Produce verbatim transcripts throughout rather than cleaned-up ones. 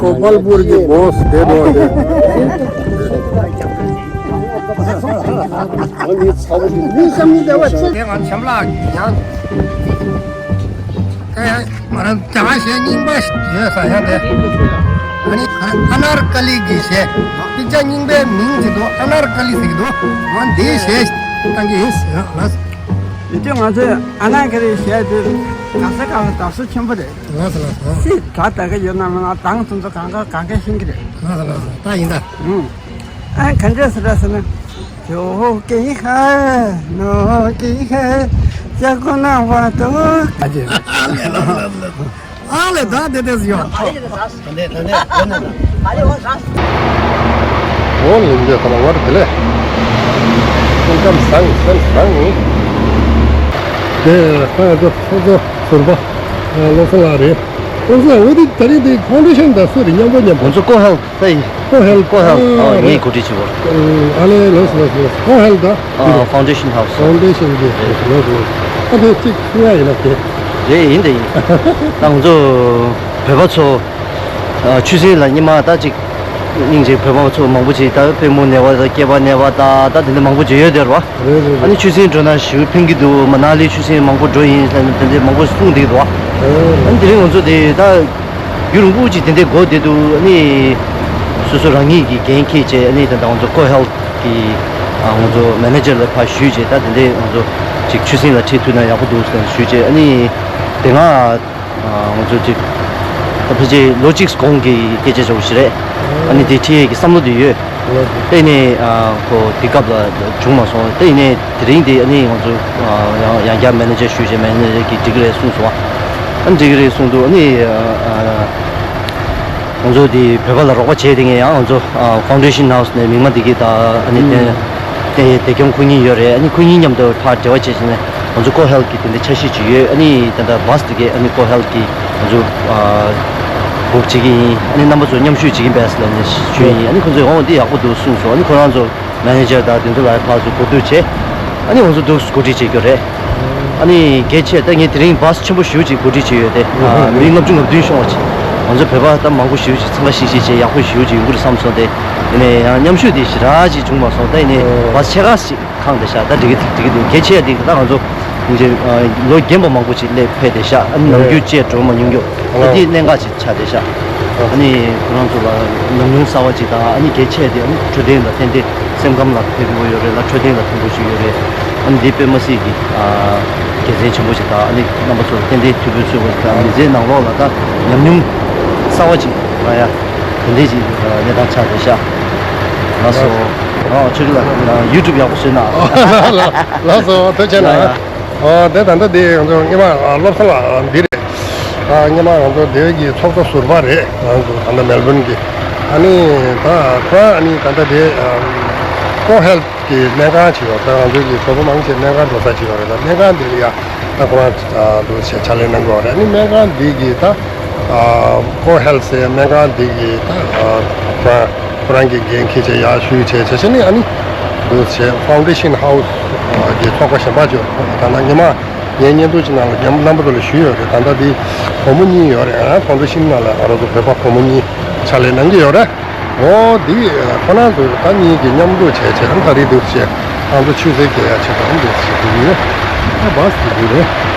ཀོ་པལ་པུར་གྱི་སྦོས་དེ་འགྲོ་དེ། དེ་ང་འཆམ་ལགས་ཡང་། ང་རང་རྒྱ་གར་གཞས་རྙིང་པ་ཡོད་ས་ཡང་དེ། ཨ་ནི་ཨ་ནར་ཀ་ལི་གི་གཞས། དཔེ་ཆ་རྙིང་པའི་མིང་ཅིག་འདུག་ཨ་ནར་ཀ་ལི་ཟེར་གྱི་འདུག་ང་འདིའི་གཞས་བཏང་གི་ཡིན་ཟེར་ལ། དེ་དུས་ང་ཚོས་ཨ་ནར་ཀ་ལི་གཞས་དེ་ག་ས་ག་ལ་དར་སྲོལ་ཆེན་པོ་རེད། ལགས་སོ་ལགས་སོ། སྲིད་ད་ལྟ་གི་ཡོད་ན་མིན་ན་དང་སོ་སོ་གང་ག་གང་ག་ཤེས་ཀྱི་རེད། ལགས་སོ་ལགས་སོ། ད་ཡིན་ད། ཨུམ། ཨ་ག་འདྲས་སེ་ར་ཟེར་ན། ཇོ་ཀེ་ཧ་ནོ་ཀེ་ཧ་ཅ་ཀོ་ན་བ་ཏོ། ཨ་ལས་ད་དེ་དེ་ཡོད། འོ་ལིང་རྒྱལ་ཁ་ལ་ངར་དེ་ལས། སེམས་ཁམས་བཟང་སེམས་བཟང་ངེ། དེ་ཁ་ཡ་ཚོ་ཚོ་ཚོ་ཟུར་པ་བློ་བཟང་ལགས་རེད། བློ་བཟང་ལགས་འོ་དེ་ད་རེས་དེ་ཕའུན་ཌེ་ཤན་དང་སུ་རེད་མཉམ་པོ་མཉམ་པོ། ང་ཚོ་ཀོ་ཧེལ་ད་ཡིན། ཀོ་ཧེལ། ཀོ་ཧེལ། ཨ་ཨ་ངས་རེད། གོ་སྒྲིག་བྱེད་པ། ཨ་ལས་ལོས་ལོས་ལོས་ཀོ་ཧེལ་ད། ཨ་ཕའུན་ཌེ་ཤན་ཧའུ་སི། ཕའུན་ཌེ་ཤན་གྱི་ལོས་ལོས། ཨ་དེ་གཅིག་སུ་ཡ་ཡིན་ན་དེ། རེད་ཡིན་དེ་ཡིན། ད་ང་ཚོ་བོད་པ་ཚོ་ཨ་ཆུ་སྲིན་ལ་སྙིང་མ་ད་ཅིག་སྙིང་རྗེ་བོད་པ་ཚོ་མང་པོ་ཅིག་ད་པུས་མོ་ན་བ་དང་སྐེད་པ་ན་བ་དང་ད་དེ་འདྲ་མང་པོ་ཅིག་ཡོད་དེ་རེད་བ། རེད་རེད་རེད། ཨ་ནི་ཆུ་སྲིན་འགྲོ་ན་ཞེ་པོ་ཕན་གྱི་འདུག་མ་ན་ལི་ཆུ་སྲིན་མང་པོ་འགྲོ་ཡིན་ཟེར་ནས་དེ་འདྲ་མང་པོ་གསུངས་བསྡད་འདུག་ཨ་ནི་དེ་རིང་ང་ཚོ་དེ་ད་རྒྱུན་རིང་པོ་ཅིག་དེ་འདྲའི་འགོར་བསྡད་འདུག་ཨ་ནི་སོ་སོ་རང་ཉིད་ཀྱི་འགན་འཁྱེར་བྱས་ཨ་ནི་ད་ལྟ་ང་ཚོ་ཀོ་ཧེལ་གི་ང་ཚོ་མེ་ནེ་ཇར་ལ་ཕར་ཞུས་བྱས་ད་དེ་འདྲའི་ང་ཚོ་ཅིག་ཆུ་སྲིན་ལ་ཁྲིད་ཐུབ་ན་ཡག་པོ་འདུག་ཟེར་ནས་ཞུས་བྱས་ཨ་ནི་དེ་སྔ། ང་ཚོ་ཅིག་ད་ཕལ་ཆེར་ལོ་གཅིག་གོང་གི་སྐད་ཆ་ཆོག་ཞིག་རེད། ཨ་ནི་དེ་ཁྲིད་ཡས་ཀྱི་བསམ་བློ་དེ་ཡོད། དེ་ནས་ཁོ་དེ་སྐབས་ལ་བྱུང་མ་སོང་། དེ་ནས་དེ་རིང་དེ་ཨ་ནི་ང་ཚོ་ཡང་ཡང་བསྐྱར་མེ་ནེ་ཇར་ཞུས་བྱས་མེ་ནེ་ཇར་གྱིས་འགྲིག་གི་རེད་གསུངས་སོང་། ཨ་ནི་འགྲིག་གི་རེད་གསུངས་འདུག་ཨ་ནི་ང་ཚོ་དེ་བོད་པ་ལ་རོགས་པ་བྱས་དེ་ངས་ཡང་ང་ཚོ་ཕའུན་ཌེ་ཤན་ཧའུ་སི་ནས་མི་མང་དེ་གི་ད་ཨ་ནི་དེ། ཨེ་དེ་ཀྱང་ཁོ་གཉིས་ཡོད་རེད། ཨ་ནི་ཁོ་གཉིས་མཉམ་དུ་ཕར་འབྲེལ་བ་བྱས་བྱས་ནས་ང་ཚོ་ཀོ་ཧེལ་གྱི་དེ་འདྲ་འཆར་གཞི་ཅིག་ཡོད། ཨ་ནི་ད་ལྟ་བཱས་དེ་གས་ཨ་ནི་ཀོ་ཧེལ་གྱི་ང་ཚོ་ཨ་འབུག་བྱེད་ཀྱི་ཡིན། ཨ་ནི་རྣམ་པ་ཚོ་མཉམ་ཞུགས་བྱེད་ཀྱི་ཡིན་པས་ལབ་ནས་ཞུས་ཡིན། ཨ་ནི་ཁོ་ཚོས་འོ་འདི་ཡག་པོ་འདུག་གསུངས་སོང་། ཨ་ནི་ཁོ་རང་ཚོ་མེ་ནེ་ཇར་དང་དེ་ཚོ་ལ་ཕར་ཚུར་གོ་བསྡུར་བྱས། ཨ་ནི་ང་ཚོ་འདུག་གོ་སྒྲིག་བྱེད་རྒྱུ་རེད། ཨ་ནི་གལ་ཆེ་ད་ངས་དེ་རིང་བཱས་ཆེན་པོ་ཞེ་པོ་ཅིག་གོ་སྒྲིག་བྱས་ཡོད་དེ། ཨ་མི་ལྔ་བཅུ་ང་བདུན་ཤོང་བ་ཅིག་ང་ཚོ་བོད་པ་ད་མང་པོ་ཞེ་པོ་ཅིག་འཚང་ཁ་ཤིག་ཤིག་བྱས་ཡག་པོ་ཞེ་པོ་ཅིག་ཡོང་གི་རེད་བསམ་སོང་སྟེ། ཡིན་ནའི་ཡང་མཉམ་ཞུགས་དེ་ཞེ་དྲག་ཅིག་བྱུང་མ་སོང་། ད་ཡིན་ནའི་ཨོ། བ་ཆེ་ཁ་ཞིག་ཁང་དེ་ཤག་ད་འགྲིག་གི་འགྲིག་གི་འདུག་གལ་ཆེ་དེ་ད་ང་ཚོ་ལོ་རྒན་པ་མང་པོ་ཅིག་སླེབས་ཕེབས་དེ་ཤག་ཨ་ནི་ནམ་རྒྱུན་བཅས་འགྲོ་མ་མྱོང་རྒྱུ་ཨ་དེ་གནད་འགག་ཅིག་ཆགས་དེ་ཤག་ཨ་ནི་ཁོ་རང་ཚོ་ལ་ཉམས་མྱོང་གསར་བ་ཅིག་དང་ཨ་ནི་གལ་ཆེ་དེ་ཨ་ནི་འཕྲོད་བསྟེན་ལ་ཏན་ཏན་སེམས་ཁམས་ལ་ཕན་པོ་ཡོད་རེད་ལ་འཕྲོད་བསྟེན་ལ་ཕན་པོ་ཞིག་ཡོད་རེད། ཨ་ནི་འདི་དཔེ་མ་སྲིད་ཀྱི་དགེ་མཚན་ཆེན་པོ་ཞིག་དང་ཨ་ནི་རྣམ་པ་ཚོ་ཏན་ཏན་ཐུགས་ཕན་གསོས་པ་ཞིག་དང་མི་ཚེའི་ནང་ལོགས་ལ་ད་ཉམས་མྱོང་གསར་བ་ཅིག་རག་ཡ། དེ་འདྲས་ཀྱི་གནས་སྟངས་ཆགས་བསྡད་ཤག་ལགས་སོ། ཨ་ཆོས་སྐྱིད་ལགས་ཡུ་ཊུབ་ཡག་པོ་བཟོས་ན། ལགས་སོ་ཐུགས་རྗེ་ཆེ་གནང་། ཡ་ཡ། ཨ་དེ་ད་ལྟ་དེ་ང་ཚོ་སྔོན་མ་ཨ་བློ་བཟང་ལགས་འདི་རེད། ཨ་སྔོན་མ་ང་ཚོ་སྡེ་བའི་གི་ཚོགས་གཙོ་ཟུར་པ་རེད། ང་ཚོ་ད་ལྟ་མེལ་བོན་གི་ཨ་ནི་ད་ཁོ་ཨ་ནི་ད་ལྟ་དེ་ཀོ་ཧེལ་གི་སྨན་ཁང་ཅིག་ཡོད་རེད། ང་ཚོ་གི་བོད་པ་མང་ཆེ་སྨན་ཁང་འགྲོ་ས་ཅིག་ཡོད་རེད། ད་སྨན་ཁང་འདི་ལ་ཡ་ད་ཁོ་རང་འདུག་བྱས་ཕྱག་ལས་གནང་གི་ཡོད་རེད། ཨ་ནི་སྨན་ཁང་འདི་གི་ད་ཀོ་ཧེལ་ཟེར་སྨན་ཁང་འདི་གི་ད་ཁོ་རང་ཁོ་རང་གི་འགན་འཁྱེར་བྱས་ཡར་ཞུས་བྱས་བྱས་བྱས་ནས་ཨ་ནི་འདུག་བྱས་ཕའུན་ཌེ་ཤན་ཧའུ་སི་གི་ཚོགས་པ་གཞན་པ་ཅིག་ཡོད་རེད། ད་ལྟ་སྔོན་མ་ངའི་བརྙན་ཐུང་ཅིག་ནང་ལ་རྒན་རྣམ་པ་ཚོ་ལ་ཞུས་ཡོད་རེད། ད་ལྟ་འདི་བུ་མོ་གཉིས་ཡོད་རེད། ཨ་ཕའུན་ཌེ་ཤན་ནང་ལ་ང་རང་ཚོ་བོད་པ་བུ་མོ་གཉིས་ཕྱག་ལས་གནང་གི་ཡོད་རེད། འོ་འདི་ཁོ་རང་ཚོ་ད་གཉིས་ཀྱིས་མཉམ་དུ་བྱས་བྱས་ཨ་ད་རེས་འདུག་བྱས་ང་ཚོ་ཆུ་ཚོད་བརྒལ་ཡ་ཆེད་དུ་ཨ་འདུག་བྱས་འདུག་ཡོད། ཨ་བཱས་འདུག་རེད།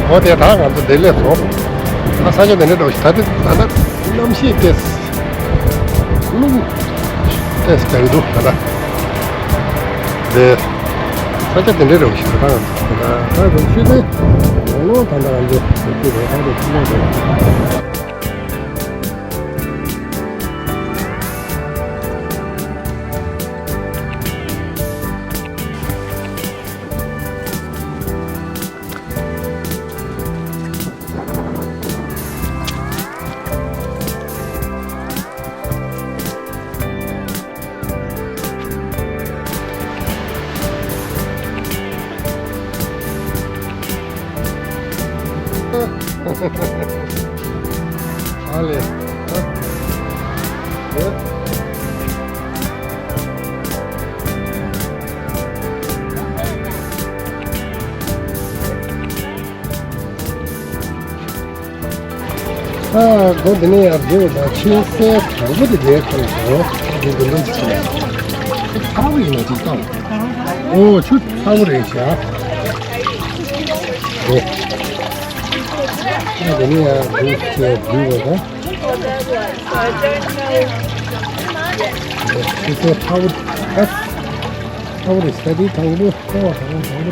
འོ་དེ་ད་ང་ཚོ་འདི་ལས་སོང་། ད་ས་ཆ་འདི་འདྲ་འགྲོ་ཞིག་ད་ལྟ་ད་ལྟ་གནམ་གཤིས་ཏེས་རླུང་ཏེས་རྒྱག་གི་འདུག་ད་ལྟ། དེ་ས་ཆ་འདི་འདྲ་འགྲོ་ཞིག་ད་ང་ཚོ་ད་ད་ཆུ་ཚོད་ལོ་ལོ་ད་ལྟ་ང་ཚོ་ཆུ་ཚོད་ད་ལྟ་ཆུ་ཚོད། ཨ་ལེ། ཨ། ཨ། ཨ། སྒོ་འདི་ནས་ཡར་འགྲོ་ད་ཆུ་ཚོད་དང་པོ་དེ་རྒྱལ་ཁོངས་སུ་འདི་འདི་འདྲ་ཞིག་ཚ་བོ་ཡིན་ན་ཅིག་བཏང་། ཨོ་ཆུ་ཚ་བོ་རེད་ཤག་ཨོ། ཨ་འདི་ནས་ཡར་འགྲོ་ཆེ་འགྲོ་བ་དང་། ཆུ་ཚོད་ཚ་བོ་ཨ་ཚ་བོ་རེད་ཤག་དེ་དང་པོ་ཁོ་བ་དང་དང་པོ།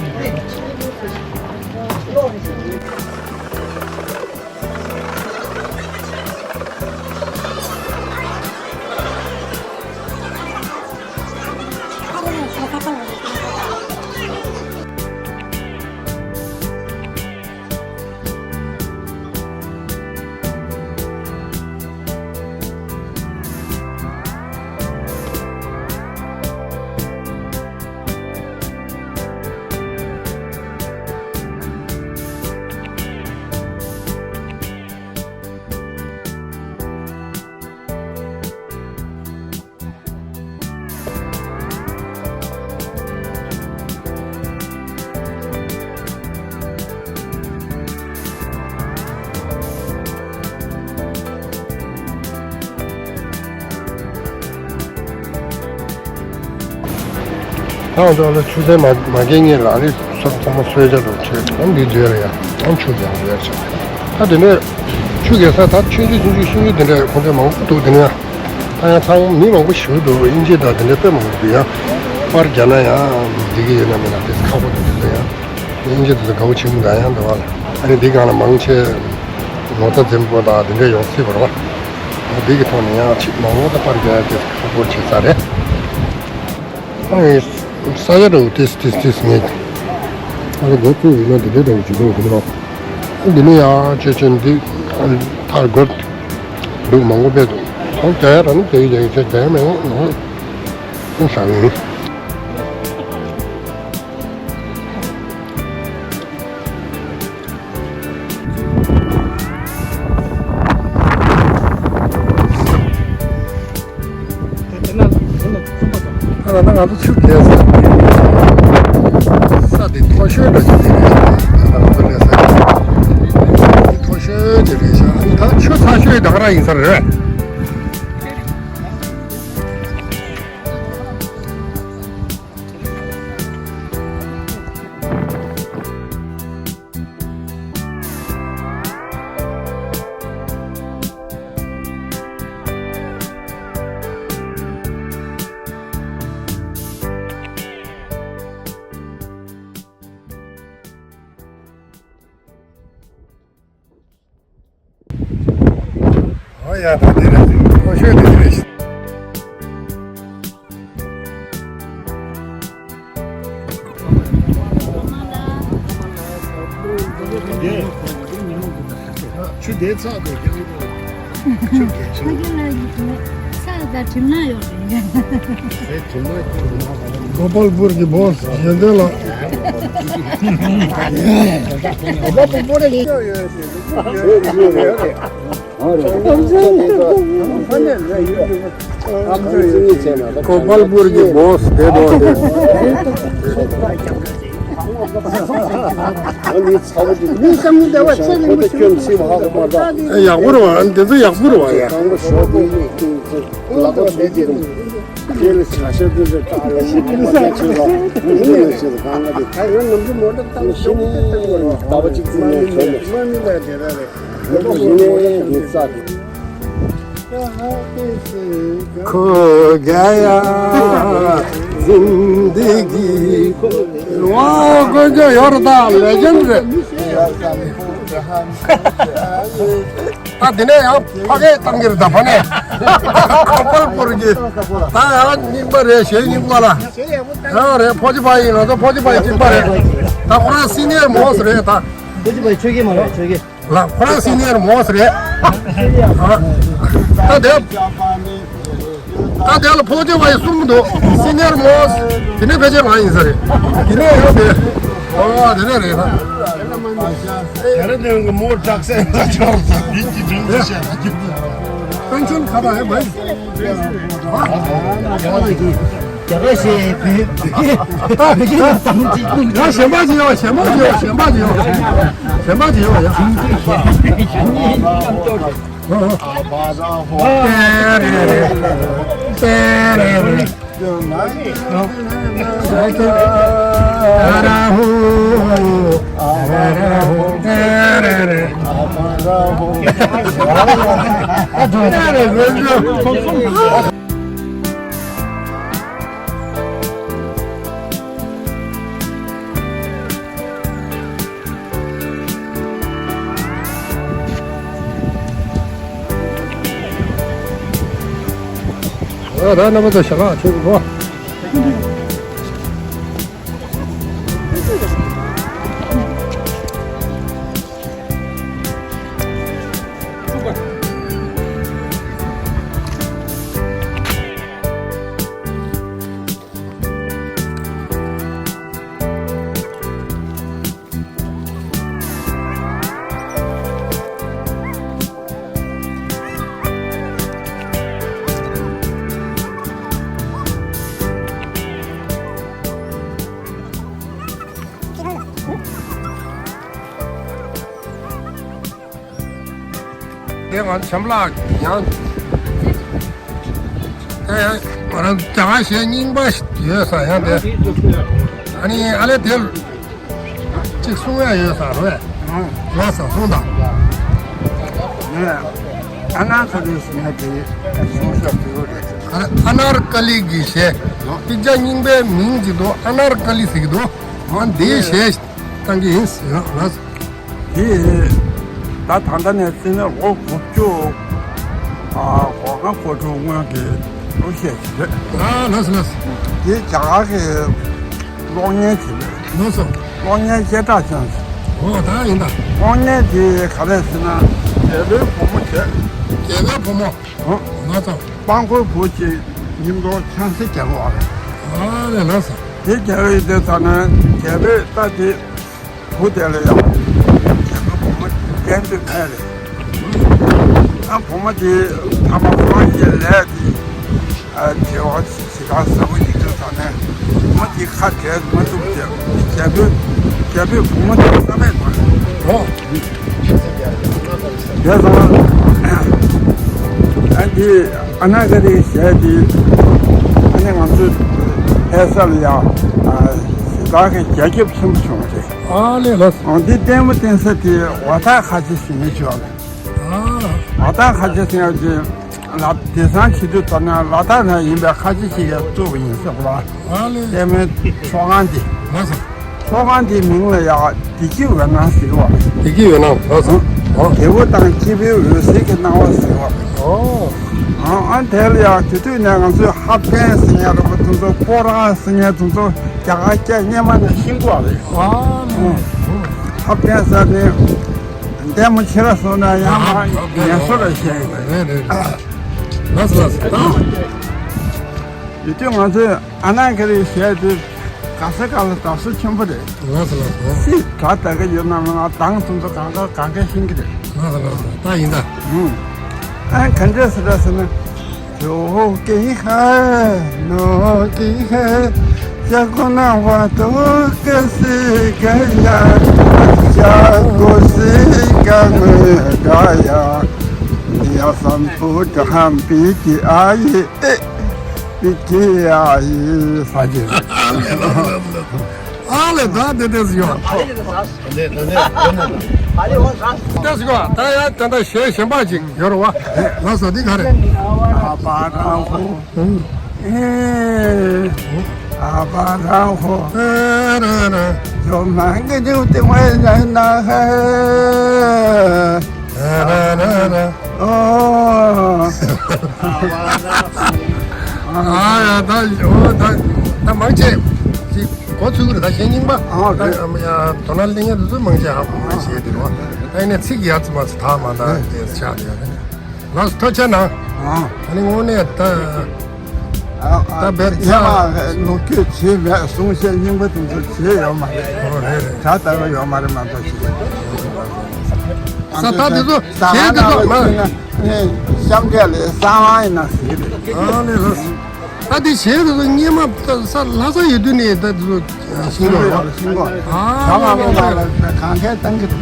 ད་ང་ཚོ་ལ་ཆུ་ཚན་མ་མ་སྐྱེལ་ངེས་ལ་ཨ་རི་སོགས་ཚང་མ་གསོལ་ཇ་རུ་ཆེ་ཨང་འདི་བརྗོད་ལ་ཡ་ཨང་ཆུ་ཡང་བརྗོད་ཆེ། ད་དེ་ནས་ཆུ་རྒྱག་ས་ད་ཆུང་ཆུང་ཆུང་ཆུང་ཤིང་ཆུ་དེ་འདྲ་ཁོང་ཚོས་མང་པོ་འདུག་དེ་ནས་ད་ཡང་ཚང་མ་མི་མང་པོ་ཞིག་འདུག་དབྱིན་ཇི་དང་དེ་འདྲ་དཔེ་མང་པོ་འདུག་ཡ་པར་རྒྱག་ན་ཡང་འགྲིག་གི་ཡོད་ན་མེད་ན་དེ་ཁག་པོ་འདུག་དེ་ཚོ་ཡང་དབྱིན་ཇི་དེ་ཚོ་དགའ་བོ་ཆེན་པོ་འདུག་ཡང་འདུག་བ་ལ་ཨ་ནི་འདི་སྒང་ལ་མང་ཆེ་ངོ་ཚ་འཛེམ་པོ་དང་དེ་འདྲ་ཡོང་སྲིད་པ་རེད་བ། འདི་གི་ཐོག་ནས་ཡང་ཅིག་མང་པོ་ད་པར་རྒྱག་ཡ་དེ་ཁག་པོ་བྱེད་ས་རེད། ཨ་ནི་ས་ཡ་འདྲ་བོ་ཏིས་ཏིས་ཏིས་ངས། ཨ་ནི་འགོ་བཙུགས་ཡིན་ན་འདི་འདྲ་འདྲ་བོ་ཅིག་འདུག་དེ་ནོ། འདི་ནི་ཡ་ཆེ་ཆེ་འདི་ཐར་དགོས་འདུག་མང་པོ་སྤེལ་འདུག་ཁོང་རྒྱ་ཡ་ར་ནི་རྒྱ་ཡི་རྒྱ་ཡི་ཆེ་རྒྱ་ཡ་མེད་ངོ་ནོ། ཨ་ཤ་ཡིན། ད་ལྟ་ང་ཚོ་ཆུ་རྒྱག་ས་ས་དེ་མཐོ་ཤོས་འདྲ་ཅིག་དེ་རེད། ང་ཚོ་ལས་ས་དེ་མཐོ་ཤོས་དེ་རེད་ཤག་ད་ཆུ་ཚ་ཤོས་ད་ག་རང་ཡིན་ས་རེད། ཨོ་ཡ་ད་དེ་རེད། ཨོ་ཤོད་དེ་རེད། ཆུ་དེ་ཚགས་དུ་རྒྱག་གི་འདུག་ཆུ་རྒྱག་ཆུ། ཕ་གི་ལ་ཡིན་ཚགས་དང་གྲིམ་ན་ཡོད་རེད། དེ་གྲིམ་ན་གྱིས་མ་ག་ལ། གོ་པལ་པུར་གྱི་བོ་གཞན་དོན་ལ། གོ་པལ་པུར་གྱི་བོ་དེ་དོ་དེ། ཡག་པོ་རེད་བ། འདི་ཚོ་ཡག་པོ་རེད་བ། ཡ། དེ་ལ་ཆ་ཤས་དེ་ཚོ་བཏགས་ལ་ཡིན་པ་ཆེ་ལ་ཡིན་ནས་ཆེ་ལ་གང་ལ་དེ་ད་ཡོད་ནམ་རྒྱུན་མོ་ཊ་བཏང་ཞིང་ཟླ་བ་གཅིག་ཙམ་ནས་ཐོན་ནས་མ་མི་ལ་དེ་ར་རེད། ཁོ་ག་ཡ་ཟིན་དེ་གི་ཝ་ཀོ་ཅོ་ཡོར་ད་ལེ་ཇེན་རེད། ད་དེ་ནས་ཡང་ཕ་གས་བཏང་གི་རེད། ད་ཕ་ནས་ཁོ་པར་པོར་གྱི་ད་ཡང་རྙིང་པ་རེད། གཞས་རྙིང་པ་ལ་ཡང་རེད། ཕོ་ཅི་པ་ཡིན། ང་ཚོ་ཕོ་ཅི་པ་ཡིན་གཅིག་པ་རེད། ད་ཁོ་རང་སི་ནི་ཡར་མོ་སི་རེད། ད་ཕོ་ཅི་པ་ཡིན་ཆོས་རྒྱལ་མ་རེད། ཆོས་རྒྱལ་ལ་ཁོ་རང་སི་ནི་ཡར་མོ་སི་རེད། ད་དེ་ད་དེ་ལ་ཕོ་ཅི་པ་ཡིན་གསུམ་འདུག་སི་ནི་ཡར་མོ་སི་དེ་ནས་ཕལ་ཆེར་ང་ཡིན་ས་རེད། དེ་ནས་ཡང་དེ་ཨོ་དེ་ནས་རེད། ད་ཡར་དེ་གི་མོ་དྲག་སེ་ང་ཅག་ཡིན་གྱི་དྲན་ཤེས་ཨ་ཅིག་པན་ཆེན་ཁ་པ་ཧེ་བན། རྒྱ་གར་ཞེས་བོད་བོད་ཀྱི་ལ་དང་ཅིག་ཡང་གཞན་པ་ཅིག་ཡོད། གཞན་པ་ཅིག་ཡོད། གཞན་པ་ཅིག་ཡོད། གཞན་པ་ཅིག་ཡོད་ཡ། ཏེ་རེ་རེ། ཏེ་རེ་རེ། ཏེ་རེ་རེ། ཨ་ར་ཧུ། ཨ་ར་ཧུ། ཏེ་རེ་རེ། ཨ་ར་ཧུ། ཏེ་རེ་རེ། ཨ་ར་རྣམ་པ་ཚོ་ཞལ་ལག་མཆོད་གོ། དེ་ང་ཚོ་བྱམས་ལགས་ཡང་། ཨེ་ཡང་ང་རང་རྒྱ་གར་གཞས་རྙིང་པ་ཡོད་ས་ཡང་དེ། ཨ་ནི་ཨ་ལེ་དེ་གཅིག་གསུང་ཡ་ཡོད་ས་རེད། ལགས་སོ་གསུང་དང་། ཨ་ནར་ཀ་ལི་ཟེར་ཡ་དེ་གསུང་ས་དེ་རེད། ཨ་ནར་ཀ་ལི་གི་གཞས། དཔེ་ཆ་རྙིང་པའི་མིང་ཅིག་འདུག་ཨ་ནར་ཀ་ལི་ཟེར་གི་འདུག་ཨ་འདིའི་གཞས་བཏང་གི་ཡིན་ཟེར་ལགས། དེ་ད་ད་ལྟ་ནས་བརྩིས་ན་ལོ་དགུ་བཅུ་ཨ་གོ་ལྔ་གོ་དྲུག་སྔོན་གྱི་གླུ་གཞས་ཤིག་རེད། ཨ་ལགས་སོ་ལགས་སོ། དེ་རྒྱ་གར་གྱི་གློག་བརྙན་ཞིག་རེད། ལགས་སོ། གློག་བརྙན་སྐད་གྲགས་ཅན་ཞིག་ཨོ་ད་ཡིན་ད། གློག་བརྙན་དེ་ག་རེ་ཟེར་ན་རྒྱལ་པོའི་བུ་མོ་བྱས། རྒྱལ་པོའི་བུ་མོ། ཨོ། ལགས་སོ། དཔང་པོའི་བུ་གཅིག་མཉམ་དུ་ཆང་ས་རྒྱག་གི་ཡོད་རེད། ཨ་ལས་ལགས་སོ། དེ་རྒྱག་གི་ཡོད་དུས་ཙ་ན་རྒྱལ་པོས་ད་དེ་བུ་དེ་ལ་ཡང་རྒྱལ་པོའི་བུ་མོ་བསྟེན་འདོད་མེད་རེད། ཨ་བུ་མོ་དེ་ཐ་མ་ཁོ་རང་གི་ལས་དེ་ཨ་བྱེད་པ་ཞེ་དྲག་ཟབ་པོ་ཡིན་དུས་ཙ་ན་བུ་མོ་དེ་ཁ་བྲལ་མ་ཐུབ་ཀྱི་རྒྱལ་པོས་རྒྱལ་པོས་བུ་མོ་དེ་བསམ་མེད་གཏོང་ཡོད། ཨོ། དེ་ཙང་ཨ་འདི་ཨ་ན་ག་རེ་ཞེས་དེ་ཨ་ནི་ང་ཚོའི་ལྷ་ས་ལ་ཡང་ཞེ་དྲག་གི་རྒྱ་ཁྱབ་ཆེན་པོ་བྱུང་བ་རེད། ཨ་ལས་ལགས། འདི་ལྟད་མོ་བསྟན་ས་དེ་ཝ་ཐ་ཁ་ཆེ་ཟེར་མཁན་ཅིག་ཡོད་རེད། ཨ། ཝ་ཐ་ཁ་ཆེ་ཟེར་མཁན་ཅིག་ལ་དེང་སང་བྱེད་དུས་ལྟར་ན་ལ་དྭགས་ནང་ཡིན་པའི་ཁ་ཆེ་ཞིག་གིས་བཙུགས་པ་ཡིན་ཟེར་བ། ཨ་ལས། ལྟད་མོའི་ཚོགས་ཁང་འདི། ལགས་སོ། ཚོགས་ཁང་འདིའི་མིང་ལ་ཡང་བདེ་སྐྱིད་འོད་སྣང་ཟེར་བ། བདེ་སྐྱིད་འོད་སྣང་། ལགས་སོ། ཨོ། རྒྱལ་པོ་དང་སྐྱེས་བུའི་འོད་ཟེར་གྱི་སྣང་བ་ཟེར་བ། ཨོ། ཨ་ཨ་དེ་ལ་ཡང་དེ་དུས་ནས་ང་ཚོས་ཧབ་ཀན་ཟེར་མཁན་རེད་པ། དེ་ཚོ་སྤོ་ར་ཟེར་མཁན་དེ་ཚོ་རྒྱ་གར་སྐད་སྔོན་མ་ནས་ཤེས་དགོས་རེད། ཨ། ཧབ་ཀན་ཟེར་ནས་ལྟད་མོ་ཆེ་ར་སོང་ན་ཡང་མ་ངལ་གསོ་ར་བཤད་ཡོད་རེད། རེད་རེད། ལགས་སོ་ལགས་སོ། ཡོད་དུས་ང་ཚོས་ཨ་ན་ག་རེ་བཤད་དུས་ག་ས་ག་ལ་དར་སྲོལ་ཆེན་པོ་རེད། ལགས་སོ་ལགས་སོ། སྲིད་གྲྭ་དར་གི་ཡོད་ན་མིན་ན་གདངས་དེ་ཚོ་གང་ག་གང་ག་ཤེས་ཀྱི་རེད། ལགས་སོ་ལགས་སོ། ད་ཡིན་ད། ཨང་། ཨ་ག་འདྲས་ཟེར་ར་ཟེར་ན། जो के है, नो के है, जगना वा तो कैसे गया, जाको से गम गाया, या संपूत हम पीती आए। ཀི་ཡ་ཡི་ས་ཀྱི། ཨ་ལེ་ད་དེ་དེ་སུ་ཡོད། དེ་སུ་ཡོད། ད་ཡ་ད་ད་གཞས་གཞན་པ་ཅིག་ཡོད་རེད་བ། ལ་ས་འདི་ག་རེད། ཨ་པ་རང་ཧོ། ཨ་པ་རང་ཧོ། ཇོ་མང་གི་ཇུ་ཏི་ཝེ་ན་ཧ། ཨོ། ཨ་ཡ་ད་ཨོ་ད་ད་མང་ཆེ་ཅིག་གོ་ཚུལ་གི་རེད། ད་གཞས་རྙིང་པ་ཨོ་ད་རེད། ཡ་དོ་སྣང་གླེང་ཡ་དེ་ཚོ་མང་ཆེ་ཧ་གོ་གི་གཞས་དེ་རེད་བ། ད་ཡིན་ནའི་ཚིག་ཡ་ཙི་མ་ཙི་ད་མ་ད་དེ་ཆགས་ཡོད་རེད། ལགས་སོ་ཐུགས་རྗེ་གནང་། ཨ་ནི་དངོས་གནས་ད། ད་བེད་ཚ། ལོ་རྒྱུས་བྱེད་མེད་གསུང་བཤད་རྙིང་པ་དེ་ཚོ་བྱེད་ཡོད་མ་རེད། ཨོ་རེད་རེད། ད་ལྟ་བ་ཡོད་མ་རེད་མ་གཏོགས་ཞིག་ས་ད་དེ་ཚོ་ཞེས་དེ་ཚོ་མ། གཤམ་འདྲ་ལས་གསང་བ་ཡིན་ན་ཟེར་གི་རེད། ཨ་ནི་ལགས། ད་དེ་ཞེས་དེ་ཚོ་སྔོན་མ་ས་ལྷ་ས་ཡོད་དུས་ནས་ད་དེ་ཚོ་ཤིང་གོ་ཤིང་གོ་ཨ་ལ་ལ་ལ་གང་གས་བཏང་གི་རེད།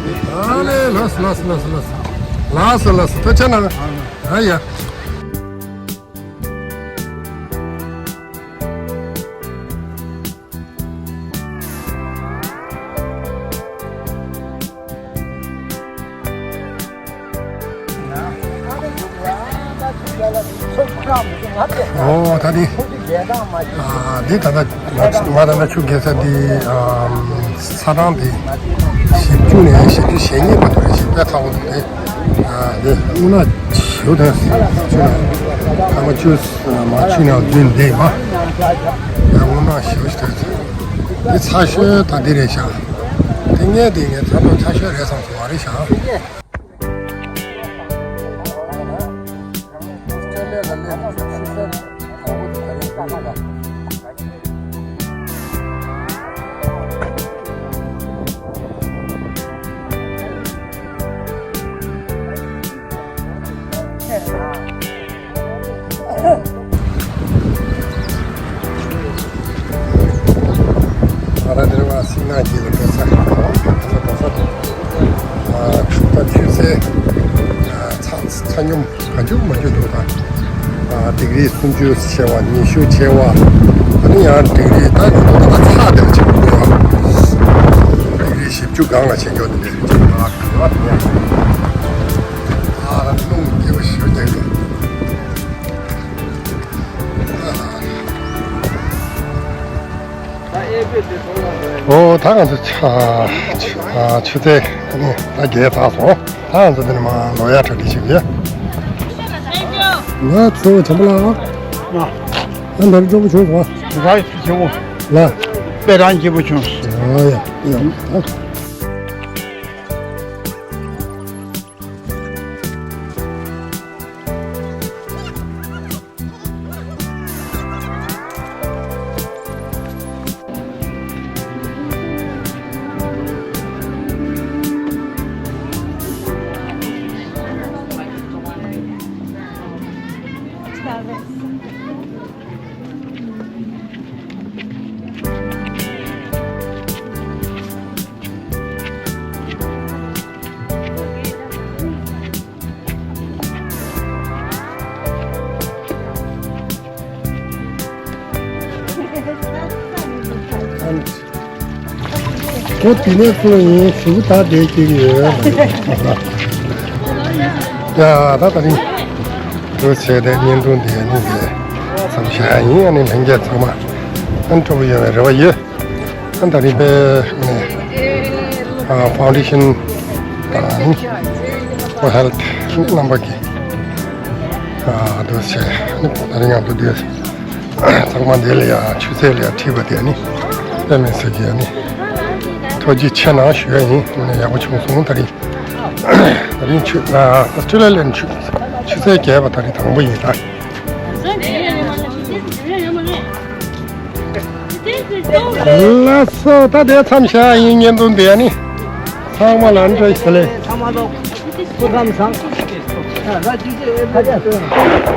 ཨ་ལེ་ལགས་ལགས་ལགས་ལགས་ལགས་ལགས་ལགས་ཐུགས་རྗེ་གནང་། ཨ་ཡ། ཨོ་ད་ནི་ཨ་འདི་ད་ལྟ་ང་ད་ལྟ་ཆུ་རྐྱལ་ས་འདི་ཨ་ས་གྲངས་འདི་བཞི་བཅུ་ནས་བཞི་བཅུ་ཞེ་གཉིས་བར་དུ་རེད། ཞེ་དྲུག་ཚ་བོ་འདུག་སྟེ། ཨ་དེ་དངོས་གནས་ཞེ་པོ་དོན་ཆུ་ན་ཐ་མ་ཆུ་མ་ཆུ་ནང་བདུན་འདི་མ་ཡང་དངོས་གནས་ཞེ་པོ་ཞིག་དོན་ཚེ་འདི་ཚ་ཤོས་ད་འདི་རེད་ཤག་དེ་ངས་དེ་ངས་ཚ་པོ་ཚ་ཤོས་རེད་བསམ་སོང་བ་རེད་ཤག་ཨ་ར་དེར་བ་སིང་ན་གྱི་ལ་འགྲོ་ས་འགྲོ་ས་འགྲོ་ས་ཨ་ཆུ་ད་ཆུ་ཚེ་ཨ་ཚ་ཚ་སྙོམས། ག་འཇུག་མ་འཇུག་འདུག་ད། ཨ་ཌིག་རི་སུམ་ཅུ་ཆེ་བ་ཉི་ཤུ་ཆེ་བ། ཨ་ནི་ཡང་ཌིག་རི་ད་ང་ཚོ་ད་ལྟ་ཚ་དེ་ཆེ་བ་དགོས་ཡ། ཌིག་རི་བཞི་བཅུ་སྒང་ལ་ཆེ་མགྱོགས་དེ་འདྲས་ཆེ་བ་གང་བ་དེ་ཡང་། ཨ་རླུང་རྒྱས་པ་ཞེ་པོ་རྒྱག་གི། ཨོ་ད་ང་ཚོ་ཆ་ཆ་ཆུ་ཚོད་ནི་ད་བརྒྱད་ཚར་སོང་། ད་ང་ཚོ་འདི་ནས་མར་ལོག་ཡ་གྲ་སྒྲིག་བྱེད་ཀྱི་ཡོད། ང་ཚོ་བྱམས་པ་ལགས། ང་ཨ་འདར་སྐྱོ་པོ་བྱུང་སོང་། ང་སྐྱོ་པོ་ལ་དཔེ་རང་སྐྱིད་པོ་བྱུང་སོང་། ཨ་ཡ་ཡ། ཁོ་དེ་ནས་ཁོ་ཡིན་ཞུ་ད་བསྡད་ཀྱི་ཡོད། ཡ་ད་ད་རིང་དུ་བྱས་ཏེ་བརྙན་ཐུང་འདི་ནི་འདི་མཚམས་བཞག་ཡིན། ཨ་ནི་ལྷན་རྒྱས་ཚང་མ་ཨ་ནི་སྤྲོ་པོ་ཡོད་པའི་རེ་བ་ཡོད། ཨ་ད་རིང་པའི་ནས་ཨ་ཕའུན་ཌེ་ཤན་དང་ནི་ཧེལ་ཐི་རྣམ་པ་གི་ཨ་དུ་བྱས་ནི་ད་རིང་ང་ཚོ་འདི། ཚང་མ་འདི་ལ་ཡ་ཆུ་ཚོད་ལ་ཡ་ཁྲིད་པ་དེ་ནི་དཔེ་མི་སྲིད་ཀྱི་ནི་ཐུགས་རྗེ་ཆེ་གནང་ཞུ་ཡ་ཡིན། ནི་ཡག་པོ་བྱུང་སོང་། ད་རིང་ད་རིང་ཆུ་ཨ་ཨོ་སི་ཊྲེ་ལི་ཡ་ལ་ཆུ་ཆུ་ཚོད་བརྒྱད་པ་ད་རིང་དང་པོ་ཡིན་ད། ལགས་སོ། ད་དེ་མཚམས་བཞག་ཡིན། བརྙན་ཐུང་འདི་ནི་ཚང་མ་ལ་བཀྲ་ཤིས་བདེ་ལེགས། ཚང་མ་ལོག་སྐུ་ཁམས་བཟང་།